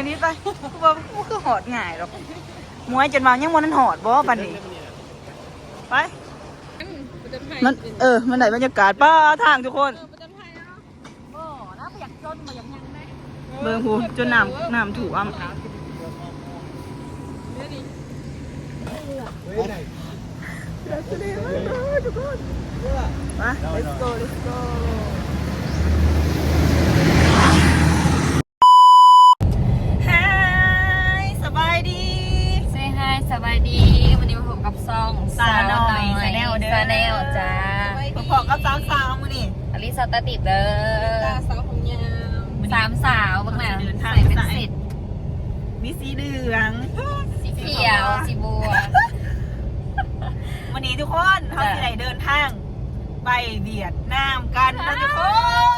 ອັນນີ້ໄປ ຄືວ່າ ຄື ຄືຮອດງ່າຍດອກ ໝວຍ ຈົນວ່າຍັງບໍ່ທັນຮອດບໍ່ປານນີ້ ໄປ ມັນ ເອີ ມັນໄດ້ບັນຍາກາດ ປ້າ ທາງທຸກຄົນ ບໍ່ນະ ບໍ່ຢາກຈົນ ບໍ່ຢາກຫຍັງເດ້ ເບິ່ງພຸ້ນ ຈົນນ້ຳ ນ້ຳຖ້ວມ ໄປ let's go let's go Hi ສະບາຍດີ Say hi ສະບາຍດີ ມື້ນີ້ມາພົບກັບຊ່ອງສາວນ້ອຍ Channel ເດີ Channel ຈ້າ ພໍ້ກັບສາມສາວມື້ນີ້ ອາລິສາ ຕາຕິບເດີ ຕາ ສາວຜົມຍາວ ສາມສາວເບິ່ງແລ້ວ ເດີນທາງ ໃສ່ເປັນເຊັດ ມີສີເຫຼືອງ ສີຂຽວ ສີບົວ ມື້ນີ້ທຸກຄົນ ເຮົາຊິໄດ້ເດີນທາງໄປຫວຽດນາມກັນນະທຸກຄົນ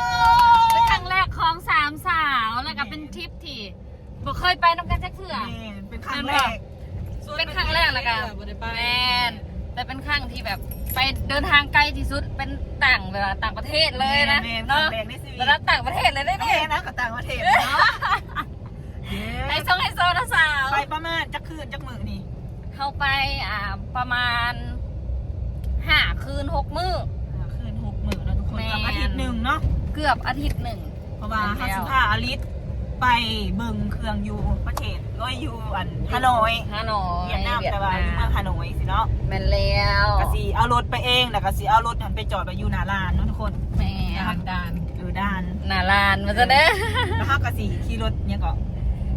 ເປັນຄັ້ງແລກຂອງສາມສາວ ແລ້ວກໍເປັນທຣິບທີ່ບໍ່ເຄີຍໄປນຳກັນຈັກເທື່ອ ແມ່ນ ເປັນຄັ້ງແລກ ເປັນຄັ້ງແລກ ແລ້ວກໍບໍ່ໄດ້ໄປ ແມ່ນ ແຕ່ເປັນຄັ້ງທີ່ແບບໄປເດີນທາງໄກທີ່ສຸດ ເປັນຕ່າງ ແບບວ່າຕ່າງປະເທດເລີຍນະ ແມ່ນ ເນາະ ຄັ້ງແລກໃນຊີວິດ ລະດັບຕ່າງປະເທດເລີຍເດ້ນີ້ ແມ່ນ ນະ ກໍຕ່າງປະເທດເນາະ ໄຮໂຊ ໄຮໂຊ ນະສາວ ໄປປະມານຈັກຄືນຈັກມື້ນີ້ ເຮົາໄປ ອ່າ ປະມານຫ້າຄືນຫົກມື້ ຫ້າຄືນຫົກມື້ເນາະທຸກຄົນ ແມ່ນ ເກືອບອາທິດໜຶ່ງເນາະ ເກືອບອາທິດໜຶ່ງ ເພາະວ່າເຮົາຊິພາອາລິສໄປເບິ່ງເຄື່ອງຢູ່ປະເທດ ໂອ້ຍ ຢູ່ອັນ ຮາໂນ້ຍ ຮາໂນ້ຍ ຫວຽດນາມ ແຕ່ວ່າຢູ່ເມືອງຮາໂນ້ຍຊີ້ເນາະ ແມ່ນແລ້ວ ກໍຊິເອົາລົດໄປເອງ ແລ້ວກໍຊິເອົາລົດຫັ້ນໄປຈອດໄວ້ຢູ່ໜ້າລານເນາະທຸກຄົນ ແມ່ນ ດ່ານ ເອີ ດ່ານ ໜ້າລານວ່າຊັ້ນເດີ ແລ້ວເຮົາກໍຊິຂີ່ລົດຫຍັງເກາະ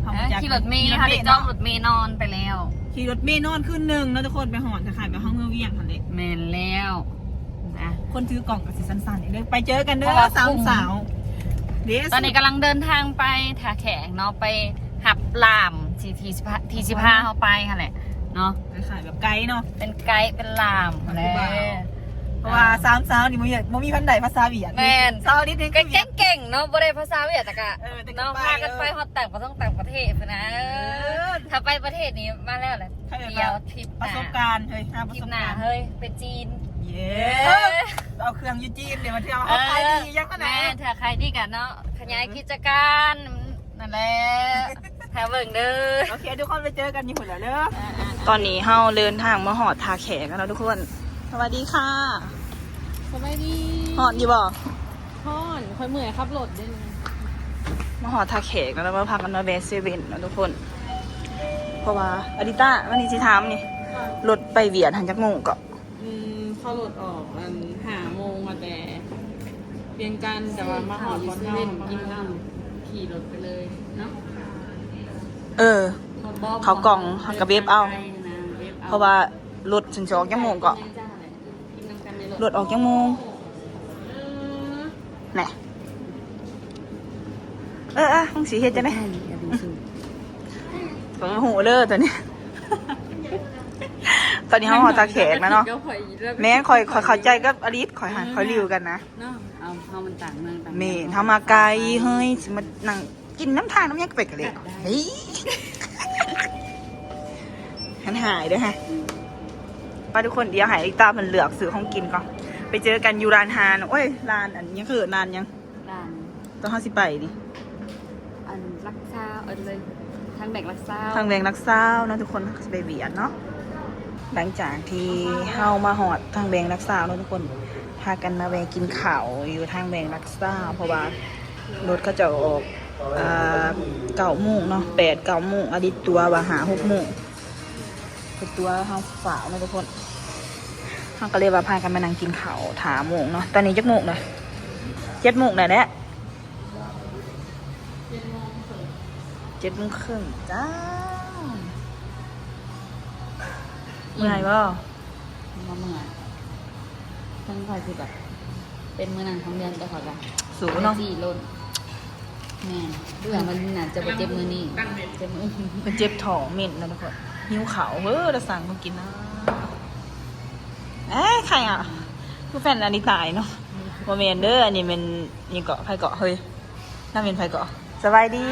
ເຮົາບໍ່ຈັກ ຂີ່ລົດເມ ເຮົາໄດ້ຈອງລົດເມນອນໄປແລ້ວ ຂີ່ລົດເມນອນຄືນໜຶ່ງເນາະທຸກຄົນ ໄປຮອດຄ້າຍໆແບບເຮົາເມືອງວຽງຫັ້ນແຫຼະ ແມ່ນແລ້ວ ອ່ະ ຄົນຖືກ້ອງກໍຊິສັ່ນໆ ເດີ ໄປເຈີກັນເດີ ສາມສາວ ຕອນນີ້ກຳລັງເດີນທາງໄປທ່າແຂກເນາະ ໄປຮັບລ່າມ ທີ່ ທີ່ຊິພາ ທີ່ຊິພາເຮົາໄປຫັ້ນແຫຼະເນາະ ຄ້າຍໆແບບໄກເນາະ ເປັນໄກ ເປັນລ່າມແຫຼະ ເພາະວ່າສາມສາວນີ້ບໍ່ມີ ບໍ່ມີພັນໃດພາສາຫວຽດ ແມ່ນ ສາວອາລິສນີ້ກໍເກັ່ງໆເນາະ ບໍ່ໄດ້ພາສາຫວຽດ ແຕ່ກະ ເອີ ເນາະ ພາກັນໄປຮອດຕ່າງປະເທດ ຕ່າງປະເທດພຸ້ນນະ ເອີ ຖ້າໄປປະເທດນີ້ມາແລ້ວແຫຼະ ດຽວທຣິບ ປະສົບການ ເຮີ້ຍ ຫາປະສົບການ ທຣິບໜ້າເຮີ້ຍ ໄປຈີນ ເຢ້ ເອີ ເອົາເຄື່ອງຢູ່ຈີນ ດຽວມາທ່ຽວ ເອີ ເຮົາຂາຍດີຫຍັງຫັ້ນນະ ແມ່ນ ຖ້າຂາຍດີກະເນາະ ຂະຫຍາຍກິດຈະການ ນັ້ນແຫຼະ ຖ້າເບິ່ງເດີ ໂອເຄ ທຸກຄົນ ໄປເຈີກັນຢູ່ພຸ້ນແຫຼະເດີ ອ່າໆໆ ຕອນນີ້ເຮົາເດີນທາງມາຮອດທ່າແຂກແລ້ວເນາະທຸກຄົນ ສະຫວັດດີຄ່ະ ສະບາຍດີ ຮ້ອນຢູ່ບໍ່? ຮ້ອນ ຂ້ອຍເມື່ອຍຂັບລົດເດ້ ມາຮອດທ່າແຂກແລ້ວ ມາພາກັນມາແວ່ເຊເວັ່ນເນາະທຸກຄົນ ເພາະວ່າອາລິຕາ ວັນນີ້ຊິຖາມນີ້ ລົດໄປຫວຽດຫັ້ນຈັກໂມງເກາະ? ອືມ ເຂົາລົດອອກອັນຫ້າໂມງ ມາແຕ່ວຽງຈັນ ແຕ່ວ່າມາຮອດບ່ອນເຮົາ ມາຮອດ ຂີ່ລົດໄປເລີຍເນາະ ເອີ ເຂົ້າກ່ອງເຮົາກະເວັບເອົາ ເພາະວ່າລົດຊິອອກຈັກໂມງເກາະ? ລົດອອກຈັກໂມງ? ແນ່ ເອີ ເອີ ມຶງຊິເຮັດຈັ່ງໃດ? ຂ້ອຍຮູ້ເດີຕອນນີ້ ຕອນນີ້ເຮົາຮອດທ່າແຂກແລ້ວເນາະ ແມ່ນ ຂ້ອຍ ຂ້ອຍເຂົ້າໃຈກັບອາລິສ ຂ້ອຍຫັ້ນ ຂ້ອຍລິ້ວກັນນະ ເນາະ ເຮົາມັນຕ່າງເມືອງຕ່າງ ແມ່ນ ເຮົາມາໄກເຮີ້ຍ ຊິມານັ່ງ ກິນນ້ຳທາງນ້ຳຫຍັງໄປກະເລີຍ ເຮີ້ຍ ຫັນຫາຍເດີຮະ ໄປທຸກຄົນ ດຽວໃຫ້ລິຕາເພິ່ນເລືອກຊື້ຂອງກິນກ່ອນ ໄປເຈີກັນຢູ່ຮ້ານອາຫານ ໂອ້ຍ ຮ້ານອັນຫຍັງ ເອີ້ນຮ້ານຫຍັງ ຮ້ານ ຕອນເຮົາຊິໄປນີ້ ອັນຫຼັກຊາວ ເອີ້ນເລີຍ ທາງແບງຫຼັກຊາວ ທາງແບງຫຼັກຊາວເນາະທຸກຄົນ ເຮົາຊິໄປຫວຽດເນາະ ຫຼັງຈາກທີ່ເຮົາມາຮອດທາງແບງຫຼັກຊາວເນາະທຸກຄົນ ພາກັນມາແວ່ກິນເຂົ້າຢູ່ທາງແບງຫຼັກຊາວ ເພາະວ່າ ລົດເຂົາເຈົ້າອອກ ອ່າ ເກົ້າໂມງເນາະ ແປດ ເກົ້າໂມງ ອາລິສຕົວວ່າຫ້າ ຫົກໂມງ ເພິ່ນຕົວເຮົາຟ້າວເນາະທຸກຄົນ ເຮົາກໍເລີຍວ່າພາກັນມານັ່ງກິນເຂົ້າຖ້າໂມງເນາະ ຕອນນີ້ຈັກໂມງລະ? ເຈັດໂມງໄດ້ແລ້ວ ເຈັດໂມງເຄິ່ງ ເຈັດໂມງເຄິ່ງຈ້າ ເມື່ອຍບໍ່? ບໍ່ເມື່ອຍ ເຖິງຂ້ອຍຊິແບບ ເປັນມື້ນັ້ນຂອງເດືອນ ແຕ່ຂ້ອຍກະສູ້ເນາະ ຈີ້ລົດ ແມ່ນ ເບື່ອມັນໜ້າຈະບໍ່ເຈັບມື້ນີ້ ເຈັບມື້ ເພິ່ນເຈັບທ້ອງເມັນນະທຸກຄົນ ຫິວເຂົ້າເຮີ້ ລະສັ່ງມາກິນນະ ເອີຍ ໃຄອ່ະ ຄືແຟນອັນນີ້ຕາຍເນາະ ບໍ່ແມ່ນເດີ ອັນນີ້ແມ່ນ ຫຍັງເກາະ ໃຜເກາະ ເຮີ້ຍ ນາງແມ່ນໃຜເກາະ ສະບາຍດີ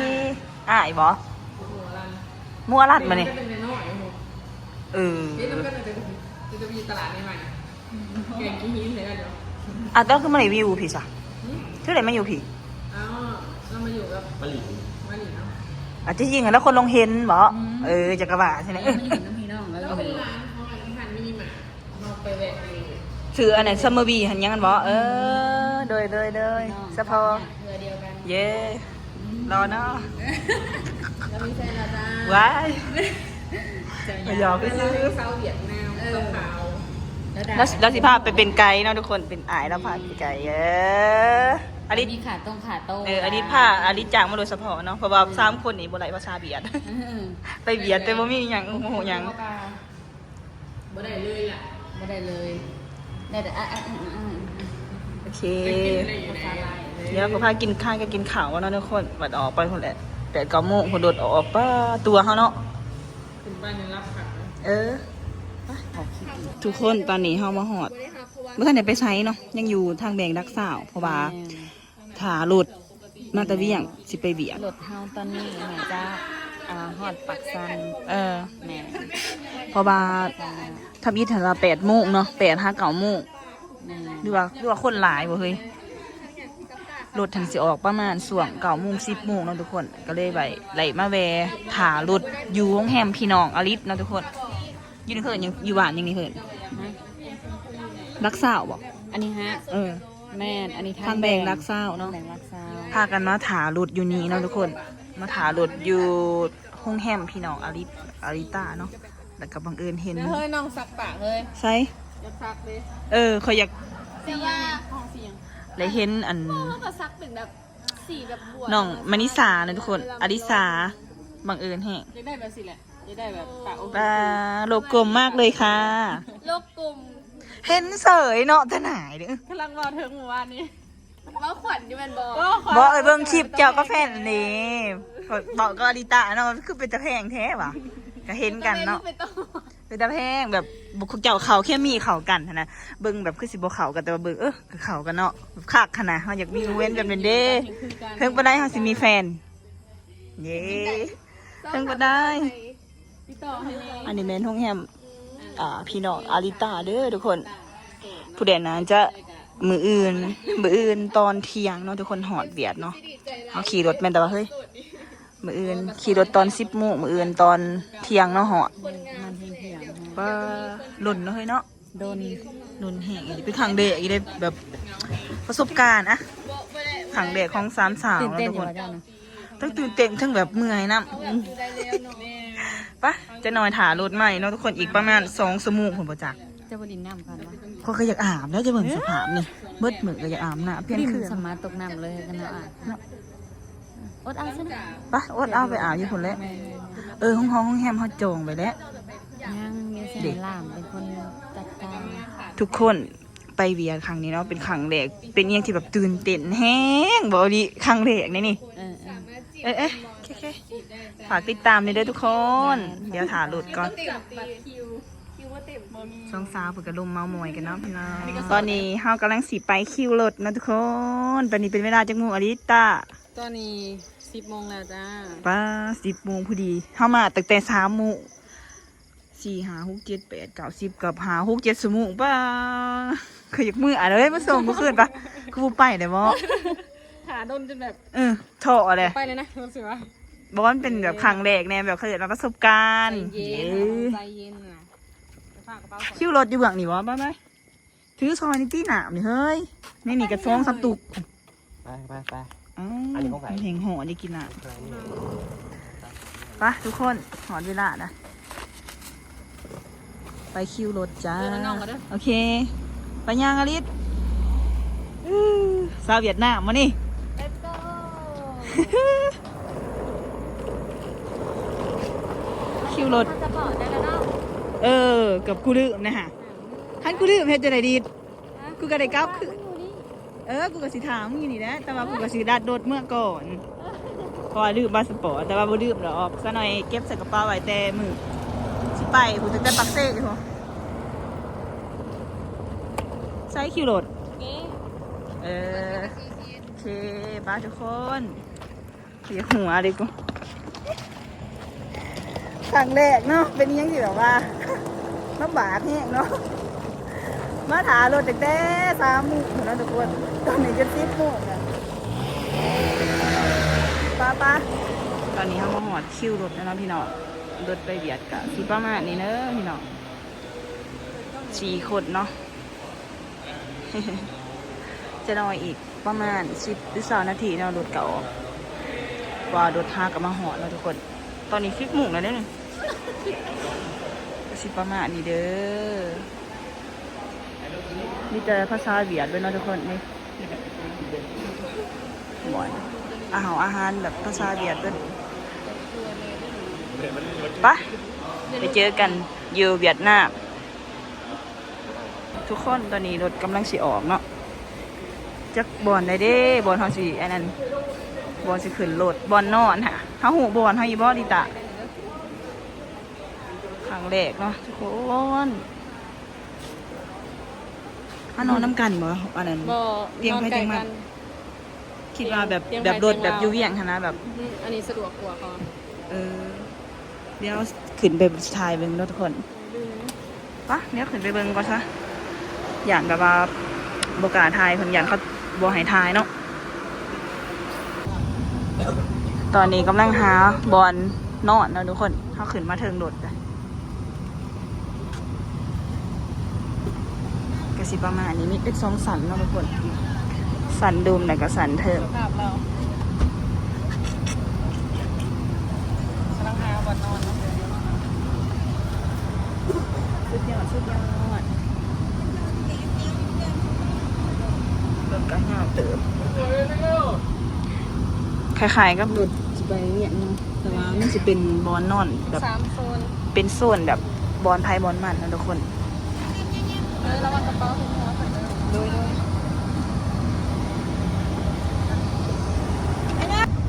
ອ້າຍບໍ່? ໝູ່ອາລັນ ໝູ່ອາລັນມານີ້ ເອີ ແກງຂີ້ຫີນໃສ່ກັນເນາະ ອາ ເຈົ້າຄືມາຣີວິວພີ້ຊະ? ຄືໄດ້ມາຢູ່ພີ້? ເອົາ ເຮົາມາຢູ່ກັບມາລີ ມາລີເນາະ ອາດຈະຍິງຫັ້ນແຫຼະ ຄົນລົງເຫັນບໍ? ອືມ ເອີ ຈັກກະວ່າຊັ້ນແຫຼະ ເອີ ມັນເຫັນນຳພີ່ນ້ອງແລ້ວ ແລ້ວກໍເປັນຮ້ານຂອງອັນ ອັນນີ້ມາ ເຮົາໄປແວະຢູ່ ຊື່ອັນນັ້ນ Summer Bee ຫັ້ນຫຍັງຫັ້ນບໍ? ເອີ ໂດຍ ໂດຍ ໂດຍ ພີ່ນ້ອງ ສະເພາະ ເທື່ອດຽວກັນ ເຢ້ ອືມ ລໍເນາະ ລາວມີແຟນແລ້ວຈ້າ ວ້າຍ ເຈົ້າຫຍອກ ຫຍອກຊື່ໆ ຊາວຫວຽດນາມ ເອີ ຂາວໆ ລາວ ລາວຊິພາໄປເປັນໄກເນາະທຸກຄົນ ເປັນອ້າຍລາວພາໄປໄກ ເອີ ອາລິດ ມີຂາຕົງຂາໂຕ ເອີ ອາລິດພາ ອາລິດຈ້າງມາໂດຍສະເພາະເນາະ ເພາະວ່າ ອືມ ສາມຄົນນີ້ບໍ່ໄດ້ພາສາຫວຽດ ເອີ ໄປຫວຽດແຕ່ບໍ່ມີຫຍັງ ບໍ່ຮູ້ຫຍັງ ບໍ່ໄດ້ເລີຍລະ ບໍ່ໄດ້ເລີຍ ໄດ້ແຕ່ ອ່ະ ອ່ະ ອ່ະ ອ່ະ ອ່ະ ໂອເຄ ໄປກິນໄດ້ຢູ່ໃດ ດຽວກໍພາກິນ ຄາຍກັນກິນເຂົ້າເນາະທຸກຄົນ ບັດອອກໄປພຸ້ນແຫຼະ ແປດເກົ້າໂມງພຸ້ນ ລົດອອກ ປາ ຕົວເຮົາເນາະ ຂຶ້ນໄປນີ້ຫຼັບຄັກເລີຍ ເອີ ໄປ ທຸກຄົນ ຕອນນີ້ເຮົາມາຮອດ ບໍ່ທັນໄດ້ໄປໃສເນາະ ຍັງຢູ່ທາງແບງຫຼັກຊາວ ເພາະວ່າ ແມ່ນ ຖ້າລົດມາແຕ່ວຽງຊິໄປຫວຽດ ລົດເຮົາຕອນນີ້ໜ້າຈະ ອ່າ ຮອດປາກຊັນ ເອີ ແມ່ນ ເພາະວ່າ ປາກຊັນ ທຳອິດຫັ້ນວ່າແປດໂມງເນາະ ແປດຫາເກົ້າໂມງ ແມ່ນ ຫຼືວ່າ ຫຼືວ່າຄົນຫຼາຍບໍ່ເຮີ້ຍ ລົດຫັ້ນຊິອອກປະມານຊ່ວງເກົ້າໂມງ ສິບໂມງເນາະທຸກຄົນ ກໍເລີຍໄວ້ ໄດ້ມາແວ່ຖ້າລົດຢູ່ໂຮງແຮມພີ່ນ້ອງອາລິດເນາະທຸກຄົນ ຢູ່ໃນເຂດຫຍັງ ຢູ່ບ້ານຫຍັງນີ້ເຮີ້ຍ ຮະ ຫຼັກຊາວບໍ? ອັນນີ້ຮະ ເອີ ແມ່ນ ອັນນີ້ທາງແບງຫຼັກຊາວເນາະ ທາງແບງຫຼັກຊາວ ພາກັນມາຖ້າລົດຢູ່ນີ້ເນາະທຸກຄົນ ມາຖ້າລົດຢູ່ໂຮງແຮມພີ່ນ້ອງອາລິດ ອາລິຕາເນາະ ແລ້ວກໍບັງເອີນເຫັນ ເຮີ້ຍ ນ້ອງສັກປາກເຮີ້ຍ ໃສ? ຢາກສັກເດ້ ເອີ ຂ້ອຍຢາກ ສີຫຍັງ? ຂອງສີຫຍັງ? ໄດ້ເຫັນອັນ ໂອ້ ກໍສັກເປັນແບບສີແບບບົວ ນ້ອງມະນິສາເນາະທຸກຄົນ ອາລິສາ ບັງເອີນແຮງ ຢາກໄດ້ແບບຊີ້ແຫຼະ ຢາກໄດ້ແບບປາກໂອ ປາໂລກກົມມາກເລີຍຄ່ະ ໂລກກົມ ເຫັນເສີຍເນາະ ແຕ່ໜ້າເດີ ກຳລັງເວົ້າເຖິງມື້ວານນີ້ ເວົ້າຂວັນຢູ່ແມ່ນບໍ່? ບໍ່ ເອີຍ ເບິ່ງຄລິບເຈົ້າກັບແຟນນີ້ ເວົ້າກັບອາລິຕາເນາະ ຄືເປັນຕາແພງແທ້ຫວາ ກໍເຫັນກັນເນາະ ເປັນຕາແພງ ແບບເຈົ້າເຂົ້າເຄມີເຂົ້າກັນຫັ້ນນະ ເບິ່ງແບບຄືຊິບໍ່ເຂົ້າກັນ ແຕ່ວ່າເບິ່ງ ເອີ ກໍເຂົ້າກັນເນາະ ຄັກຫັ້ນນະ ເຮົາຢາກມີໂມເມັນແບບນັ້ນເດ້ ເຖິງປານໃດເຮົາຊິມີແຟນ ເຢ້ ເຖິງປານໃດ ຕິດຕໍ່ໃຫ້ແດ່ ອັນນີ້ແມ່ນໂຮງແຮມ ອ່າ ພີ່ນ້ອງອາລິຕາເດີທຸກຄົນ ຜູ້ໃດໜ້າຈະມື້ອື່ນ ມື້ອື່ນຕອນທ່ຽງເນາະທຸກຄົນ ຮອດຫວຽດເນາະ ເຮົາຂີ່ລົດແມ່ນແຕ່ວ່າ ເຮີ້ຍ ມື້ອື່ນຂີ່ລົດຕອນສິບໂມງ ມື້ອື່ນຕອນທ່ຽງເນາະ ຮອດ ປາ ດົນເນາະເຮີ້ຍເນາະ ດົນ ດົນແຮງອີ່ຫຼີ ເປັນຄັ້ງແລກອີ່ເດ້ ແບບປະສົບການອະ ຄັ້ງແລກຂອງສາມສາວເນາະທຸກຄົນ ທັງຕື່ນເຕັ້ນ ທັງແບບເມື່ອຍນຳ ອືມ ໄປ ຈັກໜ່ອຍຖ້າລົດໃໝ່ເນາະທຸກຄົນ ອີກປະມານສອງຊົ່ວໂມງພຸ້ນບໍ່ຈັກ ຈະບໍ່ຫຼິ້ນນ້ຳກ່ອນວະ ຂ້ອຍກໍຢາກອາບແລ້ວ ຈະເບິ່ງສະພາບນີ້ ເບິດມື້ກໍຢາກອາບນ້ຳ ປ່ຽນເຄື່ອງ ສາມາດຕົກນ້ຳເລີຍກັນເນາະ ເນາະ ອົດເອົາຊະນະ ໄປ ອົດເອົາໄປອາບຢູ່ພຸ້ນແຫຼະ ແມ່ນ ເອີ ຫ້ອງ ຫ້ອງແຮມເຮົາຈອງໄວ້ແລ້ວ ຍັງ ມີແສງລາມເປັນຄົນຈັດການ ທຸກຄົນ ໄປຫວຽດຄັ້ງນີ້ເນາະ ເປັນຄັ້ງແລກ ເປັນອີ່ຫຍັງທີ່ແບບຕື່ນເຕັ້ນແຮງ ເວົ້າອີ່ຫຼີ ຄັ້ງແລກໃນນີ້ ເອີ ເອີ ເອີ ໂອເຄ ໂອເຄ ຝາກຕິດຕາມແດ່ເດີທຸກຄົນ ແມ່ນ ດຽວຖ້າລົດກ່ອນ ສອງສາວເພິ່ນກໍລົມເມົາມອຍກັນເນາະພີ່ນ້ອງ ຕອນນີ້ເຮົາກຳລັງຊິໄປຄິວລົດເນາະທຸກຄົນ ຕອນນີ້ເປັນເວລາຈັກໂມງອາລິຕາ? ຕອນນີ້ສິບໂມງແລ້ວຈ້າ ປາ ສິບໂມງພໍດີ ເຮົາມາຕັ້ງແຕ່ສາມໂມງ ສີ່ ຫ້າ ຫົກ ເຈັດ ແປດ ເກົ້າ ສິບ ກັບຫ້າ ຫົກ ເຈັດຊົ່ວໂມງ ປາ ຂ້ອຍຢາກເມືອເລີຍ ມາສົ່ງມື້ຄືນປະ ຄືບໍ່ໄປໄດ້ບໍ່? ຖ້າດົນຈົນແບບ ເອີ ທໍ້ແຫຼະ ໄປເລີຍນະ ຮູ້ສຶກວ່າ ບໍ່ ມັນເປັນແບບຄັ້ງແລກແດ່ ແບບເຂົາເອີ້ນວ່າປະສົບການ ໃຈເຢັນ ໃຈເຢັນນະ ຄິວລົດຢູ່ເບື້ອງນີ້ບໍ່? ໄປ ໄປ ຖືຊອຍນີ້ຕິ ນ້ຳນີ້ເຮີ້ຍ ໃນນີ້ກໍສອງສາມຕຸກ ໄປ ໄປ ໄປ ອ້າວ ອັນນີ້ຂອງໃຜ? ແຮງຮ້ອນໄດ້ກິນນ້ຳ ໄປທຸກຄົນ ຮອດເວລາລະ ໄປຄິວລົດຈ້າ ເດີນນອກກໍເດີ ໂອເຄ ໄປຍ່າງອາລິດ ສາວຫວຽດນາມມານີ້ Let's go ຄິວລົດ ພາສະປອດໄດ້ແລ້ວເນາະ ເອີ ເກືອບກູລືມນະຫະ ຄັນກູລືມເຮັດຈັ່ງໃດດີ? ຮະ? ກູກໍໄດ້ກັບຄື ເອີ ກູກໍຊິຖາມມຶງຢູ່ນີ້ແຫຼະ ແຕ່ວ່າກູກໍຊິດັດລົດເມືອກ່ອນ ເພາະວ່າລືມພາສະປອດ ແຕ່ວ່າບໍ່ລືມດອກ ສາວນ້ອຍເກັບໃສ່ກະເປົາໄວ້ແຕ່ມື້ຊິໄປພຸ້ນ ຕັ້ງແຕ່ປາກເຊພຸ້ນ ໃສ່ຄິວລົດ ເອີ ໂອເຄ ບາຍທຸກຄົນ. ເວຍຫົວເດ້ກູ ຄັ້ງແລກເນາະ ເປັນອີ່ຫຍັງທີ່ແບບວ່າລຳບາກແຮງເນາະ ມາຖ້າລົດຕັ້ງແຕ່ສາມໂມງພຸ້ນເນາະທຸກຄົນ ຕອນນີ້ຈົນສິບໂມງແລ້ວ ປະ ປະ ໄປ ຕອນນີ້ເຮົາມາຮອດຄິວລົດແລ້ວເນາະພີ່ນ້ອງ. ລົດໄປຫວຽດກະຊິປະມານນີ້ເດີພີ່ນ້ອງ ສີ່ຄົນເນາະ. ຈະໜ້ອຍອີກປະມານສິບຫຼືຊາວນາທີເນາະ ລົດກະອອກ. ວ່າລົດຫາກະມາຮອດເນາະທຸກຄົນ. ຕອນນີ້ສິບໂມງແລ້ວເດ້ນີ້. ກະຊິປະມານນີ້ເດີ. ມີແຕ່ພາສາຫວຽດເບິດເນາະທຸກຄົນນີ້. ບ່ອນອາຫານ ອາຫານແບບພາສາຫວຽດເບິດ. ໄປ ໄປເຈີກັນຢູ່ຫວຽດນາມ. ທຸກຄົນ ຕອນນີ້ລົດກຳລັງຊິອອກເນາະ. ຈັກບ່ອນໃດເດ້ ບ່ອນເຮົາຊິອັນນັ້ນ ບ່ອນຊິຂຶ້ນລົດ ບ່ອນນອນຫະ. ເຮົາຮູ້ບ່ອນເຮົາຢູ່ບໍ່ລິຕາ? ຄັ້ງແລກເນາະທຸກຄົນ. ມານອນນຳກັນບໍ່? ອັນນັ້ນ ບໍ່ ຕຽງໃຜຕຽງມັນ. ຄິດວ່າແບບ ຕຽງ ແບບລົດແບບຢູ່ວຽງຫັ້ນນະ ແບບ ອືມ ອັນນີ້ສະດວກກວ່າເຂົາ. ເອີ ດຽວຂຶ້ນໄປຖ່າຍເບິ່ງເນາະທຸກຄົນ. ອືມ ປະ ດຽວຂຶ້ນໄປເບິ່ງກ່ອນຊະ. ຢ້ານແບບວ່າບໍ່ກ້າຖ່າຍ ເພິ່ນຢ້ານເຂົາບໍ່ໃຫ້ຖ່າຍເນາະ. ຕອນນີ້ກຳລັງຫາບ່ອນນອນເນາະທຸກຄົນ. ເຮົາຂຶ້ນມາເທິງລົດ ກະຊິປະມານນີ້ ມີເປັນສອງຊັ້ນເນາະທຸກຄົນ ຊັ້ນລຸ່ມ ແລ້ວກະຊັ້ນເທິງ. ສະພາບລາວ ກຳລັງຫາບ່ອນນອນເນາະ. ສຸດຍອດ ສຸດຍອດ. ລົດກະຍາວເຕີບ ຄ້າຍໆກັບລົດຊິໄປຫວຽດນາມ ແຕ່ວ່າມັນຊິເປັນບ່ອນນອນແບບ ສາມໂຊນ ເປັນໂຊນແບບບ່ອນໃຜບ່ອນມັນເນາະທຸກຄົນ. ເອີ ລະວັງກະເປົາ ໂດຍ ໂດຍ.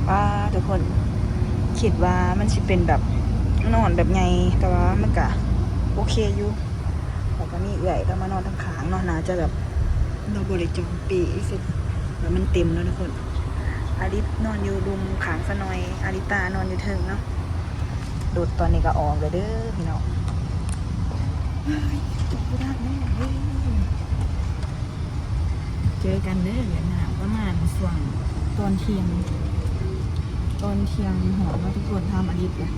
ປ້າ ທຸກຄົນ ຄິດວ່າມັນຊິເປັນແບບນອນແບບໃຫຍ່ ແຕ່ວ່າມັນກະໂອເຄຢູ່. ແລ້ວກະມີເອື້ອຍລາວມານອນທາງຂ້າງເນາະ ໜ້າຈະແບບລາວບໍ່ໄດ້ຈອງເປເສັດ ແລ້ວມັນເຕັມເນາະທຸກຄົນ. ອາລິດນອນຢູ່ລຸ່ມຂ້າງສາວນ້ອຍ ອາລິຕານອນຢູ່ເທິງເນາະ. ລົດຕອນນີ້ກະອອກແລ້ວເດີພີ່ນ້ອງ. ເຈີກັນເດີຫວຽດນາມ ປະມານຊ່ວງຕອນທ່ຽງ ຕອນທ່ຽງຮອດເນາະທຸກຄົນ. ຖາມອາລິດລະ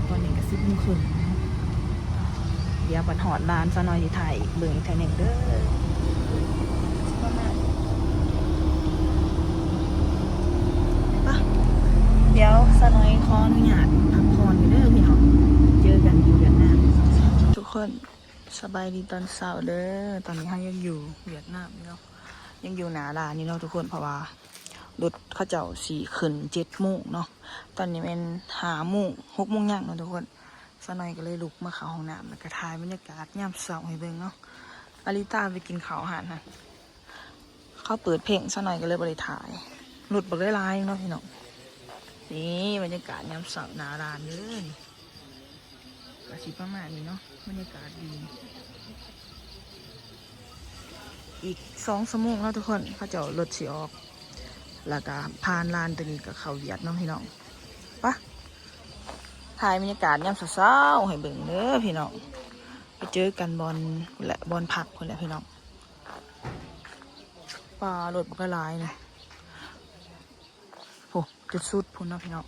ຕອນນີ້ກະສິບໂມງເຄິ່ງເນາະ. ດຽວບັດຮອດລານສາວນ້ອຍຊິຖ່າຍອີກ ເບິ່ງອີກເທື່ອໜຶ່ງເດີ. ປະ ດຽວສາວນ້ອຍຂໍອະນຸຍາດພັກຜ່ອນກ່ອນເດີພີ່ນ້ອງ. ເຈີກັນຢູ່ຫວຽດນາມທຸກຄົນ. ສະບາຍດີຕອນເຊົ້າເດີ. ຕອນນີ້ເຮົາຍັງຢູ່ຫວຽດນາມຢູ່ເນາະ ຍັງຢູ່ໜ້າລານຢູ່ເນາະທຸກຄົນ ເພາະວ່າລົດເຂົາເຈົ້າຊິຂຶ້ນເຈັດໂມງເນາະ. ຕອນນີ້ແມ່ນຫ້າໂມງ ຫົກໂມງຍັງເນາະທຸກຄົນ. ສາວນ້ອຍກະເລີຍລຸກມາເຂົ້າຫ້ອງນ້ຳ ແລ້ວກະຖ່າຍບັນຍາກາດຍາມເຊົ້າໃຫ້ເບິ່ງເນາະ. ອາລິຕາໄປກິນເຂົ້າຮ້ານຫັ້ນ ເຂົາເປີດເພງ ສາວນ້ອຍກະເລີຍບໍ່ໄດ້ຖ່າຍ. ລົດບັກຫຼາຍໆເນາະພີ່ນ້ອງ. ນີ້ບັນຍາກາດຍາມເຊົ້າໜ້າລານເດີ. ກະຊິປະມານນີ້ເນາະ ບັນຍາກາດດີ. ອີກສອງຊົ່ວໂມງເນາະທຸກຄົນ ເຂົາເຈົ້າລົດຊິອອກ ແລ້ວກະຜ່ານລານໂຕນີ້ກະເຂົ້າຫວຽດເນາະພີ່ນ້ອງ. ປະ ຖ່າຍບັນຍາກາດຍາມເຊົ້າໆໃຫ້ເບິ່ງເດີພີ່ນ້ອງ. ໄປເຈີກັນບ່ອນພຸ້ນແຫຼະ ບ່ອນພັກພຸ້ນແຫຼະພີ່ນ້ອງ. ປ້າ ລົດບັກຫຼາຍໆນີ້ ໂອ້ ຈຸດສຸດພຸ້ນເນາະພີ່ນ້ອງ.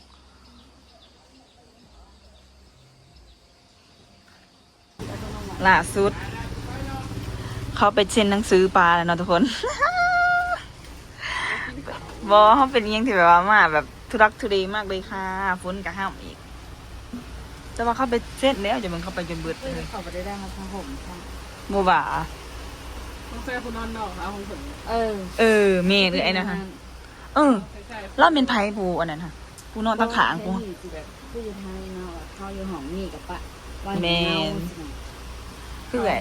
ລ່າສຸດ ເຂົາໄປເຊັນໜັງສືປາແລ້ວເນາະທຸກຄົນ. ບໍ່ ເຮົາເປັນອີ່ຫຍັງທີ່ແບບວ່າມາແບບທຸລັກທຸເລມາກເລີຍຄ່າ. ຝົນກະຫ້ຳອີກ ແຕ່ວ່າເຂົາໄປເຊັນແລ້ວ ຈະເບິ່ງເຂົາໄປຈົນເບິດເລີຍ. ເຂົາບໍ່ໄດ້ໄດ້ຮັບຜ້າຫົ່ມຊ້ຳ ບໍ່ຫວາ? ຕ້ອງໃສ່ຜູ້ນອນນອກເອົາຂອງເພິ່ນ. ເອີ ເອີ ແມ່ນ ເອື້ອຍນະ. ເອີ ລາວແມ່ນໃຜຜູ້ອັນນັ້ນຫະ ຜູ້ນອນທາງຂ້າງຜູ້? ຄືຢູ່ໄທເນາະ ເຮົາຢູ່ຫ້ອງນີ້ກະປະ ແມ່ນ ຄືເອື້ອຍ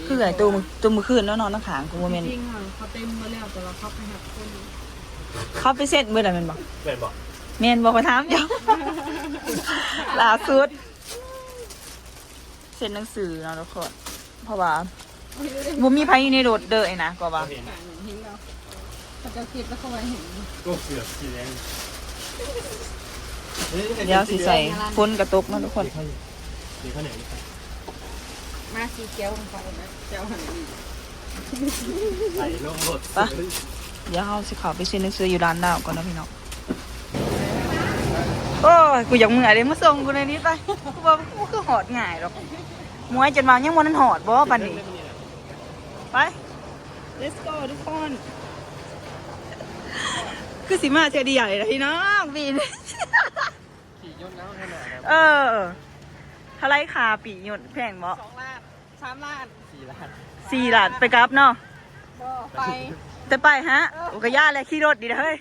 ຄືເອື້ອຍໂຕມື້ ໂຕມື້ຄືນເນາະ ນອນທາງຂ້າງຜູ້ ບໍ່ແມ່ນ. ຈິງໆ ເຂົາເຕັມໝົດແລ້ວ ແຕ່ວ່າເຂົາໄປຮັບຄົນ ເຂົາໄປເຊັນເບິດແລ້ວແມ່ນບໍ່? ແມ່ນບໍ່? ແມ່ນບໍ່? ຂ້ອຍຖາມເຈົ້າ ລ່າສຸດ ເຊັນໜັງສືເນາະທຸກຄົນ ເພາະວ່າບໍ່ມີໃຜຢູ່ໃນລົດເດີນະ ກໍວ່າ ເຫັນ ເຫັນແລ້ວ ເຂົາເຈົ້າເກັບແລ້ວເຂົາວ່າເຫັນ. ໂອ້ ເກືອບສີແດງ ດຽວຊິໃສ່ ຝົນກະຕົກເນາະທຸກຄົນ. ມາສີຂຽວຂອງຂ້ອຍນະ ເຈົ້າຫັ້ນ ໄປລົງລົດ ປະ ດຽວເຮົາຊິເຂົ້າໄປເຊັນໜັງສືຢູ່ຮ້ານລາວກ່ອນເນາະພີ່ນ້ອງ. ໂອ້ຍ ກູຢາກເມືອເດ້ ມາສົ່ງກູແນວນີ້ໄປ. ກູວ່າກູຄືຮອດງ່າຍດອກ. ໝວຍຈົນວ່າຍັງບໍ່ທັນຮອດບໍ່ປານນີ້. ໄປ let's go ທຸກຄົນ. ຄືຊິມາເທື່ອດຽວເລີຍນະພີ່ນ້ອງ ປີນີ້. ຂີ່ຍົນເອົາເທົ່ານັ້ນນະ. ເອີ ເທົ່າໃດຄ່າປີ້ຍົນ ແພງບໍ່? ສອງລ້ານ ສາມລ້ານ ສີ່ລ້ານ ສີ່ລ້ານ ໄປກັບເນາະ. ບໍ່ ໄປ ແຕ່ໄປຫາ. ເອີ ໂອ້ ກະຢ້ານແຫຼະ ຂີ່ລົດນີ້ນະເຮີ້ຍ.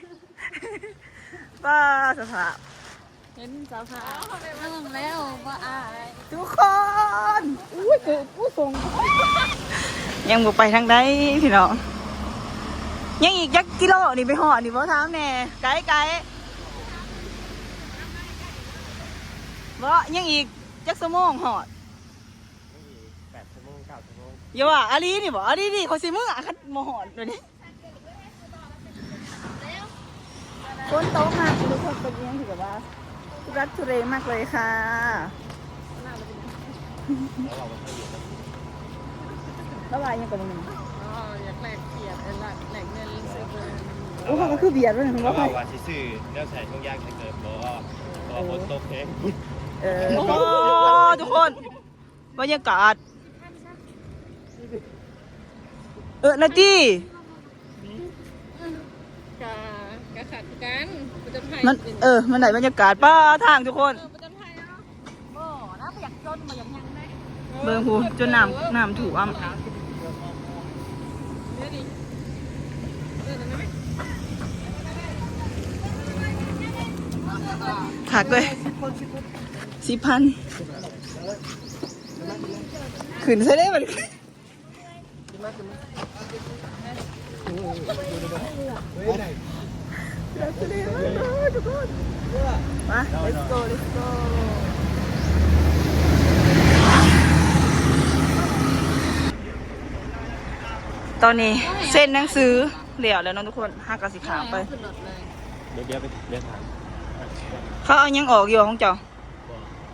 ປ້າ ສະພາບ ເຫັນສະພາບເມືອງແລ້ວບໍ່ອາຍ ທຸກຄົນ. ອຸ້ຍ ກູ ກູສົ່ງ ຍັງບໍ່ໄປທາງໃດພີ່ນ້ອງ. ຍັງອີກຈັກກິໂລນີ້ໄປຮອດນີ້ບໍ່ ຖາມແດ່. ໄກ ໄກ ບໍ່ ຍັງອີກຈັກຊົ່ວໂມງຮອດ? ແປດຊົ່ວໂມງ ເກົ້າຊົ່ວໂມງ. ຢ່າວ່າ ອາລີນີ້ບໍ່ ອາລີນີ້ ຂ້ອຍຊິເມືອຄັນບໍ່ຮອດດຽວນີ້. ຝົນຕົກມາ ທຸກຄົນ ເປັນອີ່ຫຍັງທີ່ແບບວ່າທຸລັກທຸເລມາກເລີຍຄ່ະ. ລາວວ່າຫຍັງກໍໄດ້ຍິນ. ອໍ ຢາກແລກປ່ຽນ ເອີ ແລກ ແລກເງິນຊື້ເບີ. ໂອ້ ເຂົາກໍຄືບຽດເນາະ ລາວວ່າຊິຊື້ແນວໃສ່ຖົງຢາງໃສ່ເກີບບໍ່ ເພາະວ່າຝົນຕົກແຮງ. ເອີ ໂອ້ ທຸກຄົນ ບັນຍາກາດ ເອີ ນາຕີ ກະ ກະຂັດຄືກັນ ມັນ ເອີ ມັນໄດ້ບັນຍາກາດ. ປ້າ ທາງທຸກຄົນ ເອີ ປະຈຳໄພເນາະ. ບໍ່ນະ ບໍ່ຢາກຈົນ ບໍ່ຢາກຫຍັງເດ້. ເບິ່ງພຸ້ນ ຈົນນ້ຳ ນ້ຳຖ້ວມ. ຄັກເລີຍ ສິບພັນ. ຂຶ້ນໃສ່ເດ້ບັດນີ້. ມາ let's go let's go. ຕອນນີ້ເຊັນໜັງສືແລ້ວແລ້ວເນາະທຸກຄົນ ເຮົາກໍຊິຂ້າມໄປ. ດຽວ ດຽວໄປ ດຽວຖາມ ເຂົາເອົາຫຍັງອອກຢູ່ຂອງເຈົ້າ?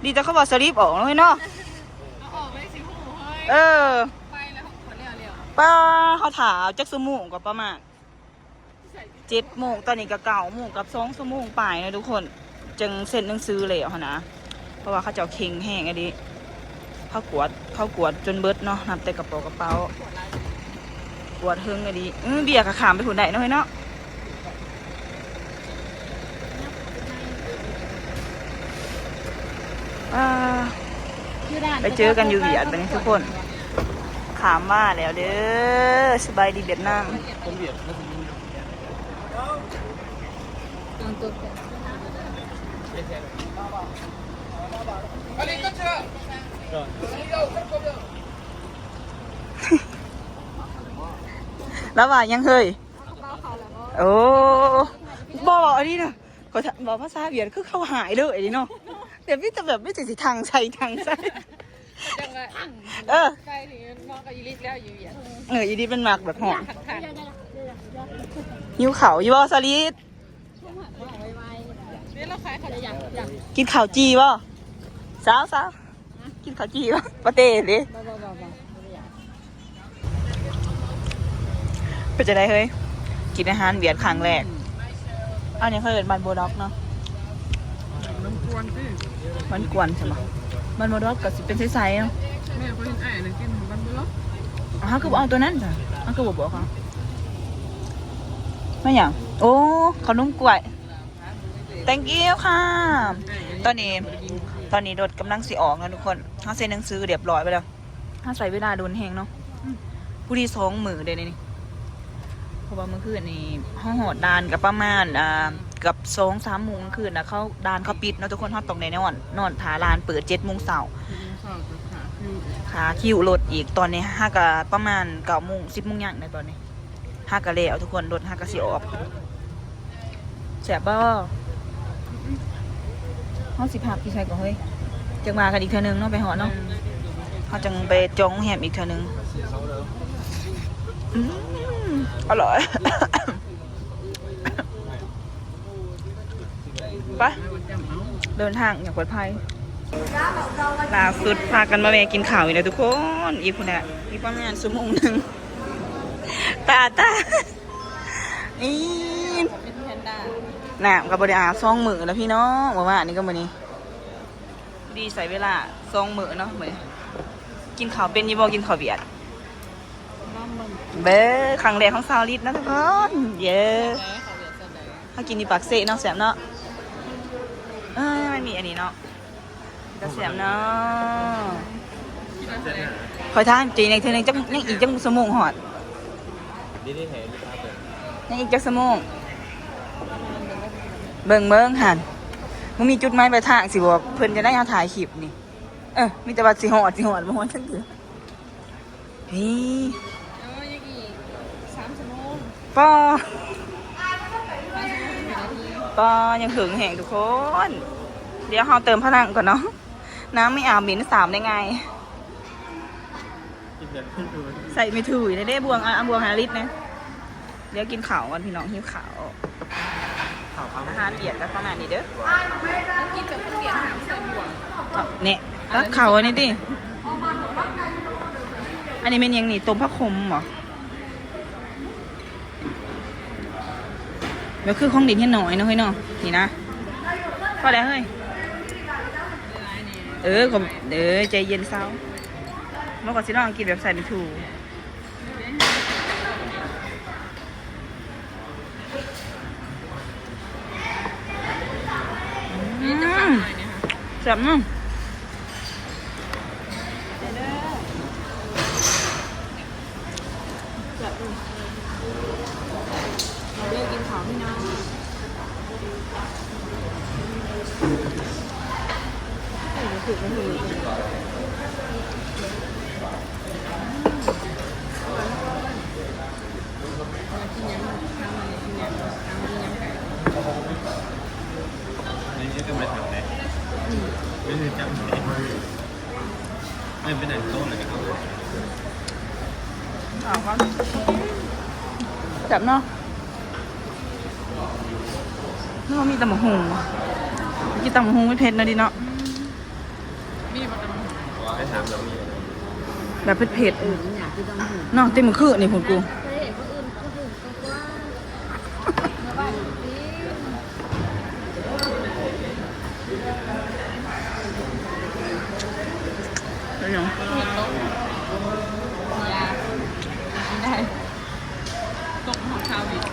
ດີແຕ່ເຂົາວ່າສະລິບອອກເນາະເຮີ້ຍເນາະ. ເອົາອອກເລີຍຊິຮູ້ເຮີ້ຍ. ເອີ ໄປແລ້ວ ປາ ເຮົາຖ້າຈັກຊົ່ວໂມງກໍປະມານເຈັດໂມງ ຕອນນີ້ກໍເກົ້າໂມງກັບສອງຊົ່ວໂມງປາຍເນາະທຸກຄົນ ຈຶ່ງເຊັນໜັງສືແລ້ວຫັ້ນນະ ເພາະວ່າເຂົາເຈົ້າເຄັ່ງແຮງອີ່ຫຼີ. ເຂົາກວດ ເຂົາກວດຈົນເບິດເນາະ ນັບແຕ່ກະເປົາກະເປົາ ກວດເຖິງອີ່ຫຼີ. ເອີ ເບຍກໍຂ້າມໄປພຸ້ນໄດ້ເນາະເຮີ້ຍເນາະ. ອ່າ ໄປເຈີກັນຢູ່ຫວຽດບັດນີ້ທຸກຄົນ ຂ້າມມາແລ້ວເດີ. ສະບາຍດີຫວຽດນາມ. ຄົນຫວຽດ ລາວວ່າຫຍັງເຮີ້ຍ? ໂອ້ ບໍ່ ອັນນີ້ນະ ຂ້ອຍເວົ້າພາສາຫວຽດຄືເຂົາຫາຍເລີຍນີ້ເນາະ ແບບມີແຕ່ ແບບມີແຕ່ຊິທັງໃສ່ ທັງໃສ່. ເອີ ເອີ ອີລິດມັນມັກແບບຮ້ອນ. ຫິວເຂົ້າຢູ່ບໍ່ ສາລີດ? ກິນເຂົ້າຈີ່ບໍ່? ສາວ ສາວ ກິນເຂົ້າຈີ່ບໍ່? ປາເຕ້ເດ້. ບໍ່ ບໍ່ ບໍ່ ບໍ່ ບໍ່ຢາກ. ເປັນຈັ່ງໃດເຮີ້ຍ ກິນອາຫານຫວຽດຄັ້ງແລກ? ອັນນີ້ເຂົາເອີ້ນມັນໂບດັອກເນາະ. ມັນກວນຕິ ມັນກວນຊັ້ນບໍ່? ມັນໂບດັອກກໍຊິເປັນໃສໆເນາະ. ແມ່ນ ຂ້ອຍເຫັນອ້າຍນັ້ນກິນມັນໂບດັອກ. ເຮົາຄືບໍ່ເອົາຕົວນັ້ນຊະ? ເຮົາຄືບໍ່ບອກເຂົາ? ແມ່ນຫຍັງ? ໂອ້ ເຂົ້າໜົມກ້ວຍ. Thank you ຄ່ະ. ຕອນນີ້ ຕອນນີ້ລົດກຳລັງຊິອອກແລ້ວທຸກຄົນ ເຮົາເຊັນໜັງສືຮຽບຮ້ອຍໄປແລ້ວ. ເຮົາໃຊ້ເວລາດົນແຮງເນາະ ອືມ ຜູ້ດີສອງມື້ເດ້ນີ້ ເພາະວ່າມື້ຄືນນີ້ເຮົາຮອດດ່ານກໍປະມານ ອ່າ ເກືອບສອງສາມໂມງຄືນນະ. ເຂົາ ດ່ານເຂົາປິດເນາະທຸກຄົນ ເຮົາຕ້ອງໄດ້ນອນ ນອນຖ້າດ່ານເປີດເຈັດໂມງເຊົ້າ. ເຈັດໂມງເຊົ້າ ຖ້າຄິວລົດອີກ. ຕອນນີ້ຫາກະປະມານເກົ້າໂມງ ສິບໂມງຍັງໃນຕອນນີ້. ຫາກະແລ້ວທຸກຄົນ ລົດຫາກະຊິອອກ. ແຊບບໍ່? ເຮົາຊິພັກຢູ່ໃສກໍເຮີ້ຍ? ຈັ່ງວ່າກັນອີກເທື່ອໜຶ່ງເນາະ ໄປຮອດເນາະ ເຮົາຈັ່ງໄປຈອງໂຮງແຮມອີກເທື່ອໜຶ່ງ. ອືມ ອະລ່ອຍ. ໄປ ເດີນທາງຢ່າງປອດໄພ. ລ່າສຸດພາກັນມາແວ່ກິນເຂົ້າອີກແລ້ວທຸກຄົນ ອີກພຸ້ນແຫຼະ ອີກປະມານຊົ່ວໂມງໜຶ່ງ. ຕາ ຕາ ອີ ເປັນແພນດ້າ ນ້ຳກໍບໍ່ໄດ້ອາບສອງມື້ແລ້ວພີ່ນ້ອງ ມື້ວານນີ້ກັບມື້ນີ້ ພໍດີໃຊ້ເວລາສອງມື້ເນາະມື້ນີ້. ກິນເຂົ້າເປັນຢູ່ບໍ່? ກິນເຂົ້າຫວຽດ ເບິ່ງ ຄັ້ງແລກຂອງສາວລິດເນາະທຸກຄົນ. ເຢ້ ເຮົາກິນຢູ່ປາກເຊເນາະ ແຊບເນາະ. ເອີ ມັນມີອັນນີ້ເນາະ ຕາແຊບເນາະ. ຂ້ອຍຖາມເຈົ້າອີກເທື່ອໜຶ່ງ ຈັກ ຍັງອີກຈັກຊົ່ວໂມງຮອດ? ຍັງອີກຈັກຊົ່ວໂມງ? ເບິ່ງ ເບິ່ງຫັ້ນ ບໍ່ມີຈຸດໝາຍປາຍທາງ ຊິບອກເພິ່ນຈັ່ງໃດເຮົາຖ່າຍຄລິບນີ້. ເອີ ມີແຕ່ວ່າຊິຮອດ ຊິຮອດ ບໍ່ຮອດຈັກເທື່ອ. ນີ້ ເອີ ຍັງອີກສາມຊົ່ວໂມງ ປໍ ສາມຊົ່ວໂມງສິບຫ້ານາທີ ປໍ ຍັງເຫິງແຮງທຸກຄົນ. ດຽວເຮົາເຕີມພະລັງກ່ອນເນາະ ນ້ຳໄມ່ອາບເໝັນສາບໄດ້ໄງ ໃສ່ໄມ້ຖູຍແດ່ ບ່ວງ ເອົາ ເອົາບ່ວງໃຫ້ອາລິດແດ່. ດຽວກິນເຂົ້າກ່ອນພີ່ນ້ອງ ຫິວເຂົ້າ ອາຫານຫວຽດກໍປະມານນີ້ເດີ. ກິນແບບຄົນຫວຽດຫ້າມໃສ່ບ່ວງ ແນ່ ຕັກເຂົ້າອັນນີ້ຕິ. ອັນນີ້ແມ່ນຫຍັງນີ້? ຕົ້ມຜັກຂົມບໍ? ກໍຄືຂອງຫຼິ້ນເຮັດໜ້ອຍເນາະເຮີ້ຍເນາະ ນີ້ນະ. ພໍແລ້ວເຮີ້ຍ ເອີ ກໍ ເອີ ໃຈເຢັນເຊົາ. ບໍ່ ກໍຊິລອງກິນແບບໃສ່ໄມ້ຖູຍ. ອືມ ແຊບເນາະ ແຊບ. ເດີ ກິນເຂົ້າພີ່ນ້ອງ. ແຊບເນາະ. ເຮົາມີຕຳບັກຫຸ່ງ ກິນຕຳບັກຫຸ່ງເຜັດໆ ເນາະ ດີເນາະ. ມີບໍ່ຕຳບັກຫຸ່ງ? ໄປຖາມລາວມີ ແບບເຜັດໆ ເອີ ຢາກກິນຕຳບັກຫຸ່ງເນາະ. ແຕ່ມື້ຄືນນີ້ພຸ້ນກູ ເປັນຫຍັງ? ໄດ້ ຕົກຮອດຄາວິດ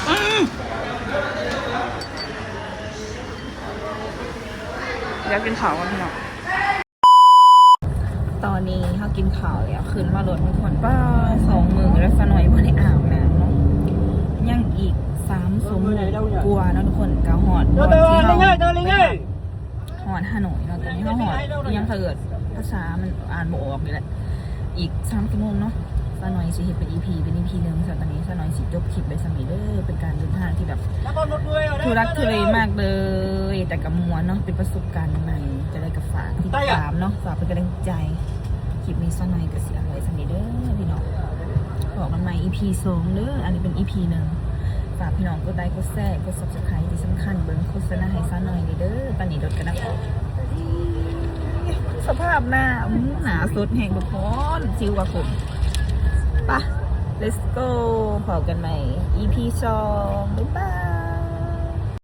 ອືມ ຢາກກິນເຂົ້າກ່ອນພີ່ນ້ອງ. ຕອນນີ້ເຮົາກິນເຂົ້າແລ້ວ ຂຶ້ນມາລົດທຸກຄົນ. ປ້າ ສອງມື້ແລ້ວ ສາວນ້ອຍບໍ່ໄດ້ອາບນ້ຳເນາະ. ຍັງອີກສາມຊົ່ວໂມງກວ່າເນາະທຸກຄົນ ກໍຮອດບ່ອນທີ່ເຮົາໄປພັກ ຮອດຮ່າໂນ້ຍເນາະ. ຕອນນີ້ເຮົາຮອດ ຍັງ ເຂົາເອີ້ນ ພາສາມັນອ່ານບໍ່ອອກນີ້ແຫຼະ. ອີກສາມຊົ່ວໂມງເນາະ ສາວນ້ອຍຊິເຮັດເປັນອີພີ ເປັນອີພີໜຶ່ງ. ສຳລັບຕອນນີ້ສາວນ້ອຍຊິຈົບຄລິບໄວ້ສ່ຳນີ້ເດີ ເປັນການເດີນທາງທີ່ແບບ ທຸລັກທຸເລມາກເລີຍ ແຕ່ກໍມ່ວນເນາະ ເປັນປະສົບການໃໝ່. ຈັ່ງໃດກໍຝາກຕິດຕາມເນາະ ຝາກເປັນກຳລັງໃຈ. ຄລິບນີ້ສາວນ້ອຍກໍຊິເອົາໄວ້ສ່ຳນີ້ເດີພີ່ນ້ອງ ພໍ້ກັນໃໝ່ອີພີສອງເດີ. ອັນນີ້ເປັນອີພີໜຶ່ງ ຝາກພີ່ນ້ອງກົດໄລ ກົດແຊ ກົດ Subscribe ທີ່ສຳຄັນເບິ່ງໂຄສະນາໃຫ້ສາວນ້ອຍນີ້ເດີ. ຕອນນີ້ລົດກຳລັງອອກ ສະພາບໜ້າ ອືມ ໜ້າສົດແຮງທຸກຄົນ ຊິວກໍຂົມ. ປະ let's go ພໍ້ກັນໃໝ່ອີພີສອງ ບາຍບາຍ.